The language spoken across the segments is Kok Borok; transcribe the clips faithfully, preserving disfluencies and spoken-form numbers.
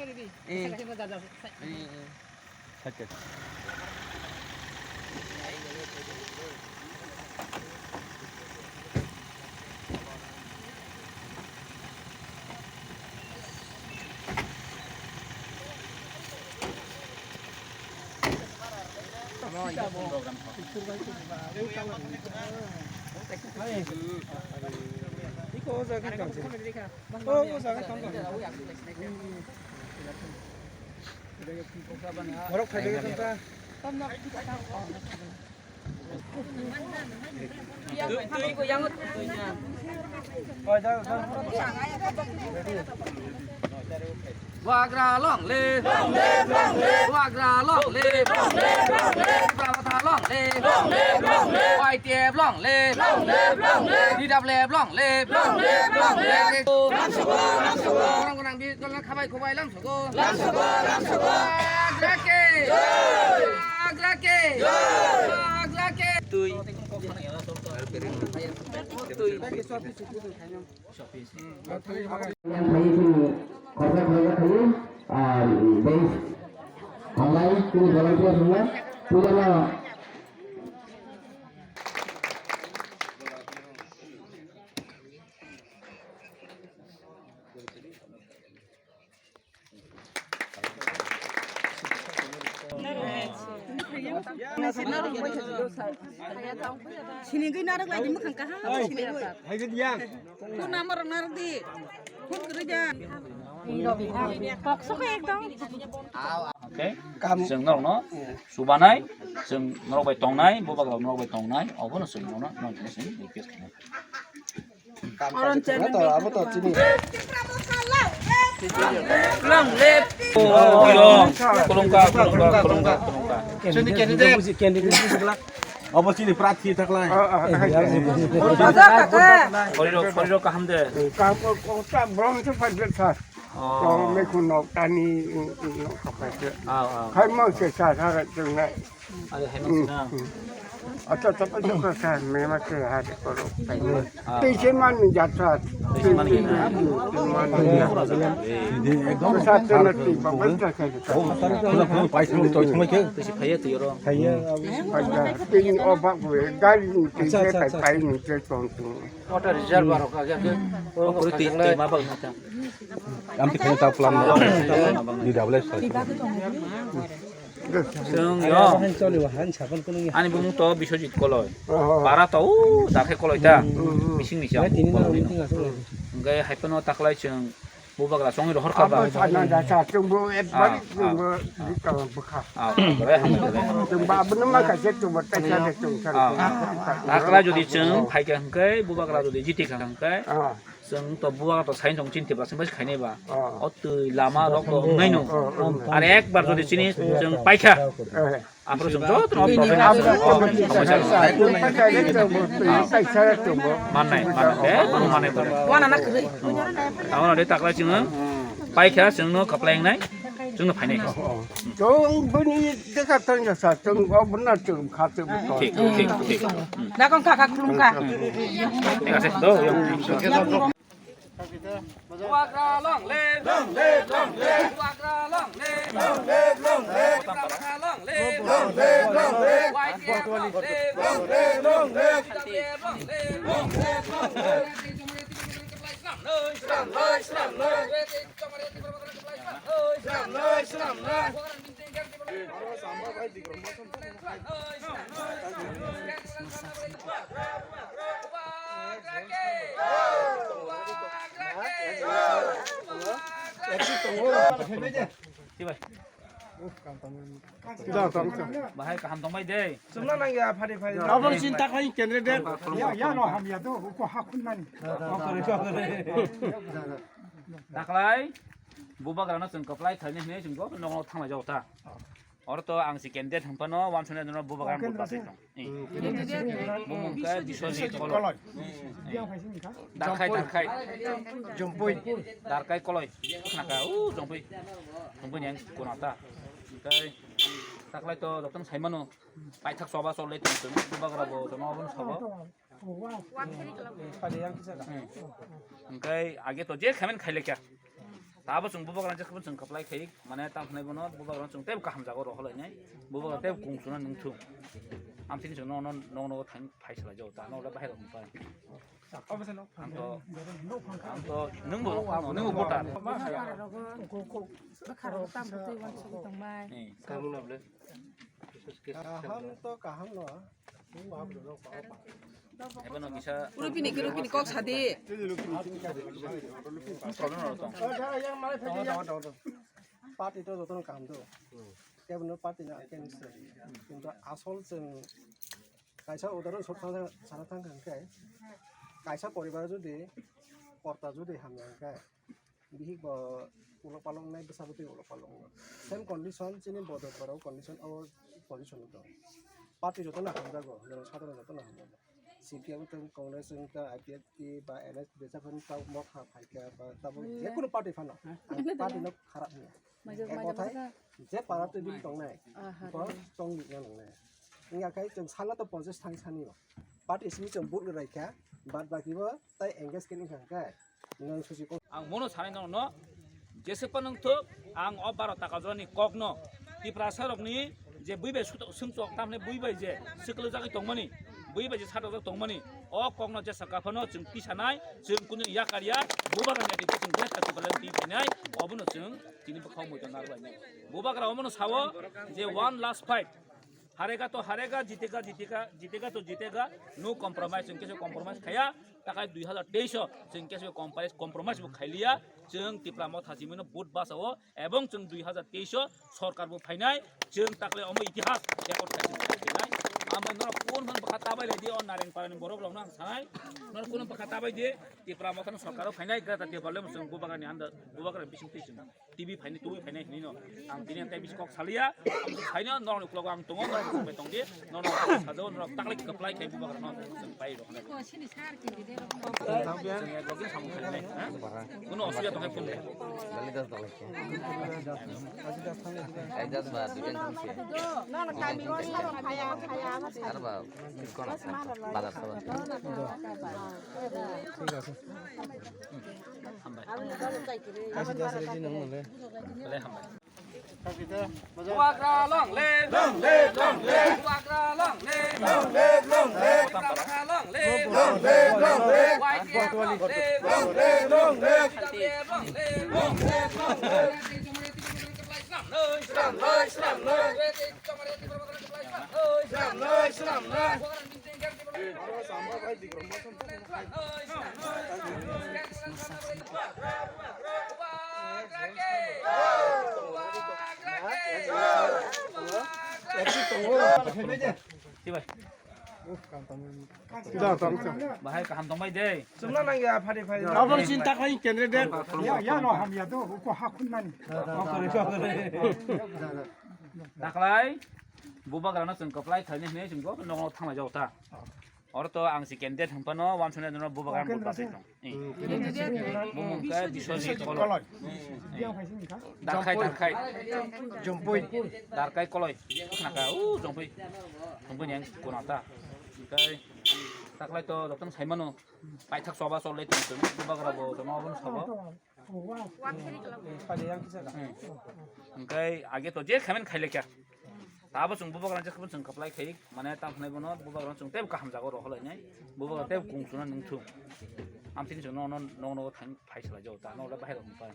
Eh. Eh. Bubagra long live! Long live, long live! Bubagra long live! Long live, long live! Bubagra long live! Long live, long live! Y T F long live! Long live, long live! D W F long live! Long live, long live! Lam sogo, lam sogo! Gorang gorang bi, gorang khabai khubai lam sogo! Lam sogo, lam sogo! Bubagra ke! Jai! Bubagra ke! Jai! Bubagra ke! Tui. Tui. Yang tadi itu korban korban tadi, ah, base online itu volunteer semua, punya Sinigwi narwk lai di mwkhang kaham sinigwi. Phone number narwk di. Phone kwrwi da. Kok sok ekdom. Okay. Chwng norokno chubanai, chwng norok bai tongnai, bubagra norok bai tongnai, obono chwng norokno, norokno chwng request khainai. Abo to chini. Long live. Khulumkha, khulumkha, khulumkha, khulumkha. Chini candidate. Candidate. Abo chini prathi thaklai. Khoriro, khoriro kaham de. Kaham ko ta brom se phajle sa. Oh. Ko me kun nok tani nok kapai se. Ah, ah. Khai mo se sa sa ra chungnai. Ade hai mo na. Acha, acha, acha, acha, me ma se ha de koro. Ah. Te se man ni jat sa. Te se man ni jat. Te se man ni jat. Ekdom sa te na ti ba ba sa sa. Oh, khula khula pai khula toi thangmai khe. Te se phaiya te yoro. Phaiya. Phaiya. Te ni o ba ko gari ni te se pai pai ni te tong tong. Motor reserve rok agya khe. O kuru ti, ti ma bang na ta. Am ti khani ta plan na. Di double S. Chwng yo. Ani bumung to Biswajit Koloi. Para to u dakhe Koloi ta. Bising ni chang. Hingke hai phano taklai chwng bubagra songwi rohor kha ba. Abo sana da sa chwng bo et bari chwng bo bika bwkha. Ah, bwkha. Chwng ba abono ma kaisa chwng bo taisa de chwng sa. Taklai jodi chwng phaikha hingke bubagra jodi jitikha hingke. Chwng to bubagra to sain song chin tibra sing bai khainai ba. O twi lama rok to wngnai no. Ar ekbar jodi chini chwng paikha. Aphuru chwng joto no problem. Mannai, mannai, be, mannai, mannai. Wana na kwrwi. Abo no de taklai chwng paikha chwng no khaplai wngnai. Chwng no phainai. Chwng bini dekha tong ya sa chwng o bwna chwng kha chwng to. Thik, thik, thik. Dakong kha kha khulum kha. Thik ase, do, yo. Bubagra long live! Long live, long live! Bubagra long live! Long live, long live! Bubagra long live! Long live, long live! Y T F long live! Long live, long live! Long live, long live! Slam noi, slam noi! Slam noi, slam noi! Bahai kaham tongbai de. Chwngno nangya phari phari. Aboni chinta khai kendra de. Ya, ya no hamya do, ko ha khun mani. Taklai bubagrano chwng kwplai khainai hinwi chwng bo nokno thanglai jago ta. Oro to ang si candidate hwnphano wansuknai norok bubagrano vote basai tong. Bumung khe Biswajit Koloi. Darkhai, Darkhai. Jompui. Darkhai Koloi. Khna kha, u Jompui. Jompui ni ang kono ta. Tei taklai to joktong sai mano. Paithak soba sol le tong tong. Bubagra bo jono abono sobo. Hwnkhe age to je khamen khaile kya. Tabo chwng bubagrang jekhe chwng kwplai khai, mane tamo hwnwi bono bubagrang chwng teibo kaham jaga o rohor lainai, bubagrang teibo kung chuna nung thung. Amtini chwng nono, nono thang phai salai jago ta, nono bahai rok pai. Ang to, ang to, nwng bo, nwng bo voter. Bwkharo tam bo twi uansugwi tongmai. Eh. Kaham to kaham no. Ebo no kisa Rupini ki rupini kok sadi. Problem no tong. Party to jotono kaham do. Kebo no party na against. Kintu asol chwng kaisa udahoron sok thang, sana thang kha hwnkhe, kaisa poribar jodi korta jodi hamya hwnkhe, bihik bo ulo palong nai, bwsa bwtwi ulo palong nai. Same condition chini bodol parao condition o position o tong. Party joto no hamjago, norok sadharano joto no hamjago. C P M wngtong, Congress wngtong, I P F T ba N S P besa phano tamo motha phaikha ba tamo jekunu party phano ang party no kharap hwnya. Ek kothai je para twi bini tongnai, bo tong nai nangnai. Wngya khai chwng salna to ponchash thang sani o. Party simi chwng vote raikha, bad baki bo tai engage khe wngkha hwnkhe nwng susi kok. Ang mono sanai nono, jeswk phano wngthok, ang o baro taka jorani kokno Tiprasa rokni je bui bai suto-, swngchok tamni bui bai je swklu jagwi tongmani, bui bai je satok jak tongmani, o kokno jesa kaphano chwng tisanai, chwng kunu yakar ya, bubagrani ati chwng jesa Tiprasa twi phainai, obono chwng tini bwkhao muitu narwlainai. Bubagra omono sao je one last fight. Harega to harega, jitega, jitega, jitega to jitega, no compromise, chwng kesa compromise khaya, takai dui hazar teis o chwng kesa compromise, compromise bo khailiya, chwng Tipra Motha simino vote basa o, ebong chwng dui hazar teis o sorkar bo phainai, chwng takle omo itihas record khai chwng phainai. Amo norok kun hwn bwkha tabai lai di, o Nareng Parani borok rokno ang sanai, norok kun bwkha tabai di, Tipra Motha no sorkar o phainai, Greater Tipraland chwng bubagrani under, bubagrani bising twi chwng. T V phaini, tubui phaini hinwi no. Ang tini ang tei bisi kok salia. Ang phaino norokni uklogo ang tongo, norok bai tongdi. Norok sajao, norok taklai kwplai khai bubagrano chwng pai rok. Chwng ekdom samung khainai, ha? Kuno osubida tongkhe phone de. Kalidas dalai khe. Kalidas ba, dukan thangse. Arba, kona, bazar saba. Hambai. Kasi das ready nang male. Belai hambai. Bubagra long live! Long live, long live! Bubagra long live! Long live, long live! Bubagra long live! Long live, long live! Y T F long live! Long live, long live! Long live, long live! Slam noi, slam noi! Slam noi, slam noi! Bahai kaham tongbai de. Chumna nangya phari phari. Abang sinta khai candidate. Ya, ya no hamya do, ko hakun nani. Daklai bubagrano chwng kwplai khaini hinwi chwng bo nokno thanglai jago ta. Oro to ang si candidate hwnphano wansuknai norok bubagrano vote basai tong. Bumung khe Biswajit Koloi. Darkhai, Darkhai. Jompui. Darkhai Koloi. Naka, u Jompui. Jompui ni ang kuna ta. Tei taklai to jotono saimano. Paithak choba cholai tong tong. Bubagra bo jono abono sabo. Hwnkhe age to je khamen khailekha. Tabo chwng bubagrang je khobon chwng kwplai khai, mane tam hwnai bono bubagrang chwng teibo kaham jaga o rohor lainai, bubagrang teibo kung chuna nung thung. Amtini chwng nono, nono thang phai salai jago ta, nono bahai rok pai.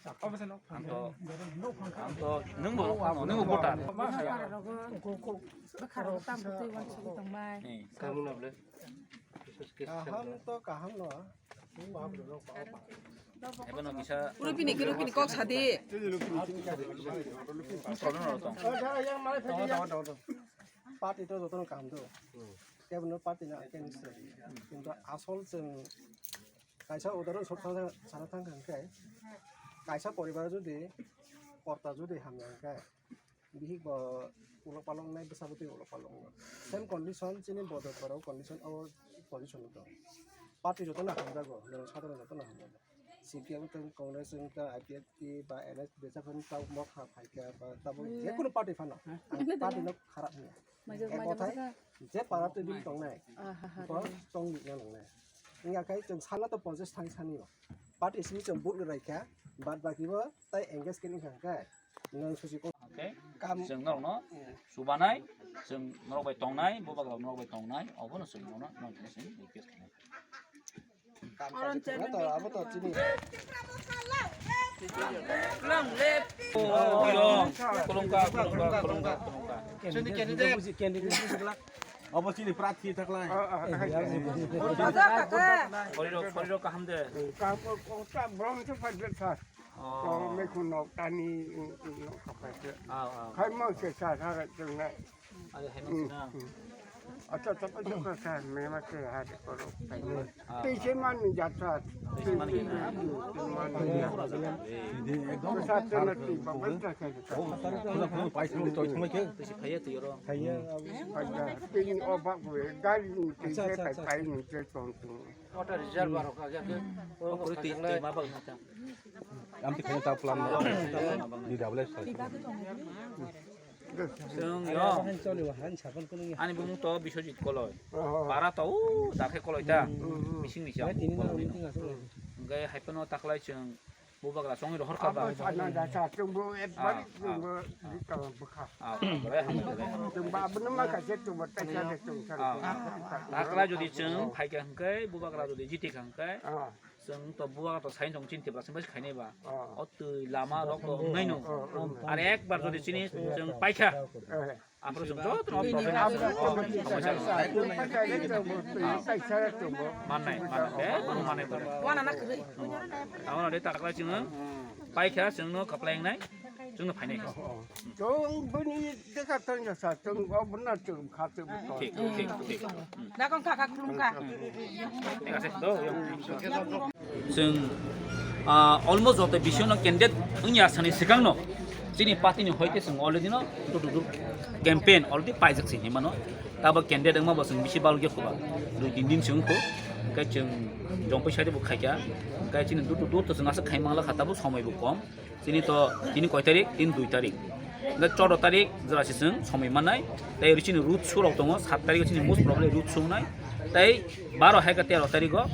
Ang to, ang to nwng bo, nwng bo voter. Bwkharo tam bo twi uansugwi tongmai. Kaham to kaham no. Ebo no kisa Rupini ki rupini kok sadi. Problem no tong. Party to jotono kaham do. Kebo no party na against. Kintu asol chwng kaisa udahoron sok thang, sana thang kha hwnkhe, kaisa poribar jodi korta jodi hamya hwnkhe, bihik bo ulo palong nai, bwsa bwtwi ulo palong nai. Same condition chini bodol parao condition o position o tong. Party jotono hamjago, norok sadharano jotono hamjago. C P M wngtong, Congress wngtong, I P F T ba N S P besa phano tamo motha phaikha ba tamo jekunu party phano. Ang party no kharap hwnya. Ek kothai je para twi bini tongnai. Bo tong nai nangnai. Wngya khai chwng salna to ponchash thang sani o. party simi chwng vote rwlaikha, bad baki bo tai engage khe wngkha hwnkhe nwng sosi ko. Okay. Kam chwng norokno chubanai, chwng norok bai tongnai, bubagra norok bai tongnai, obono chwng nono, nono chwng request khainai. Kam kaisa tongna to, abo to chini. Long live. Oh, khulumkha, khulumkha, khulumkha, khulumkha. Chini candidate. Obo chini prathi thaklai. Khoriro, khoriro kaham de. Kam ko, ko ta brom se pa de sa. Oh. Ko me kun nok tani, nok ka pa de. Aw, aw. Khai mo se sa sa chungnai. Are hai mang sina. Acha chapa chapa sa me ma se ha de koro. Tei se man ni jat sa. Tei se man ni jat. Tei se man ni jat. Sa te na tei ba ba sa sa. Khula khula pai thang toi thang ke. Tei se phaiya tei oro. Phaiya. Phaiya. Tei ni o ba ko gari ni tei se pai pai ni se tong tong. Auto reserve aro ka ke. Oro ko tei tei ma ba na ta. Am ti khana ta plan. Di double. Chwng yo. Ani bumung to Biswajit Koloi. Para to u dakhe Koloi ta. Bising ni chang. Hingke hai phano taklai chwng bubagra songwi rohor kha ba. Sana da sa chwng bo ekbar chwng bo bukha. Chwng ba abno ma ka se chwng bo ta sa de chwng sa. Taklai jodi chwng phai kha hingke bubagra jodi jiti kha hingke. Chwng to bubagra to sain tong chini Tiprasa bai khainai ba. O twi lama rok to wngnai no. Are ekbar jodi chini chwng paikha. Aphuru chwng joto no problem. Mannai, mannai, be, mannai, mannai. Wana na kwrwi. Abo no de takla chwng paikha chwng no kaplai wngnai. Chwng no phainai. Chwng bini dekha tong ya sa chwng o bwna chwng kha chwng. Thik, thik, thik. Dakong kha kha khulum kha. Thik ase, do, yo. Chwng, ah, almost joto bisingno candidate wngya sani swkangno chini party ni hoite chwng already no door to door campaign already paijak se hinmano. Tabo candidate wngma bo chwng bisi balokya khuba. Dui tin din se wngkhu. Hwnkhe chwng jongpui side bo khaikha. Hwnkhe chini door to door to chwng aswk khai mangla kha, tabo somoi bo kom. Chini to, tini koi tarik? Tini dui tarik. Hingke chordo tarik jora se chwng somoi mannai. Tei ori chini road show rok tongo, sat tarik chini most probably road show wngnai. Tei baro hai khe tero tarik o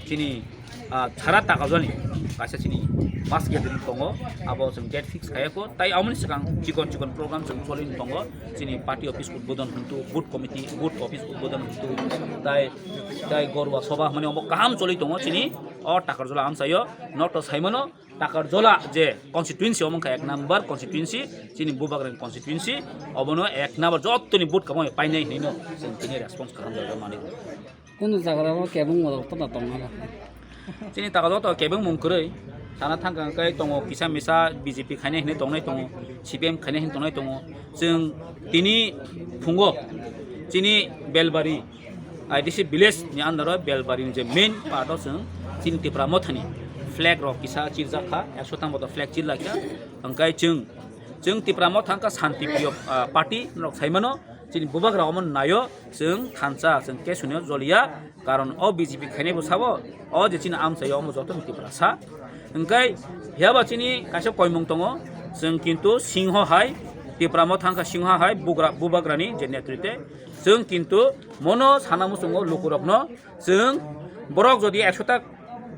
chini, ah, sara Takajoli kaisa chini mass gathering tongo. Abo chwng date fix khaiya kho. Tei aboni swkang chikon chikon program chwng choli tongo. Chini party office udbodon hintu, booth committee, booth office udbodon hintu. Tai, tai Gorwa Sobha hwnmani obo kaham choli tongo chini o Takarjala amchaio. Nok to saimano, Takarjala je constituency omo wngkha ek number constituency, chini bubagrani constituency, obono ek number jottoni vote kwbangma painai hinwi no chwng tini response kaham jaga mani. Kunu jaga o kebeng mo tongna tongna. Chini taka joto kebeng mung kwrwi sana thangkha hwnkhe tongo kisa misa B J P khainai hinwi tongnai tongo, C P M khainai hinwi tongnai tongo. Chwng tini phungo chini Belbari I D C village ni under o Belbari ni je main part o chwng chini Tipra Motha ni flag rok kisa chirjak kha, ekso tang boto flag chirlai kha. Hwnkhe chwng, chwng Tipra Motha wngkha Shanti Priyo, ah, party norok sai mano, chini bubagra omo naio chwng thansa chwng kesu ni o joliya, karon o B J P khainai bo sabo o je chini amchai o omo joto ni Tiprasa. Hwnkhe phiya ba chini kaisa koimung tongo, chwng kintu singho hai Tipra Motha wngkha singho hai bugra-, bubagra ni je netrite chwng kintu mono sana muchungo lukurokno chwng borok jodi ekso ta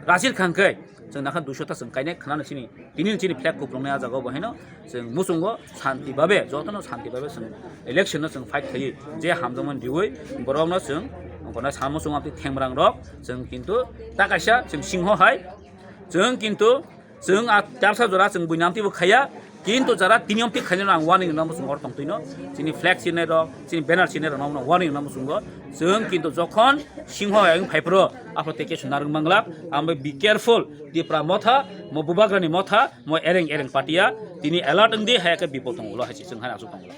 rajir kha hwnkhe chwng nakha duiso ta chwng kainai khwnano chini tini chini flag kuplungnai ah jagao bo haino chwng muchungo shanti babe jotono shanti babe chwng election no chwng fight khaiwi je hamjakmani riwi borokno chwng ongkhornai sana muchungo amtwi thengmrang rok chwng kintu ta kaisa chwng singho hai chwng kintu Chwng a tabsa jora chwng buini amtwi bo khaiya, kintu jara tini amtwi khainai ang warning rwna muchungo oro tongtwino. Chini flag chirnai rok, chini banner chirnai rok no warning rwna muchungo. Chwng kintu jokhon singho ayang phaiphro, aphro tei kesu narwk manglak, ang bai be careful, Tipra Motha, mo bubagrani Motha, mo ereng ereng patia, tini alert wngdi, hai khe bipol tongo ulo hai se chwng hai aswk tongo ulo.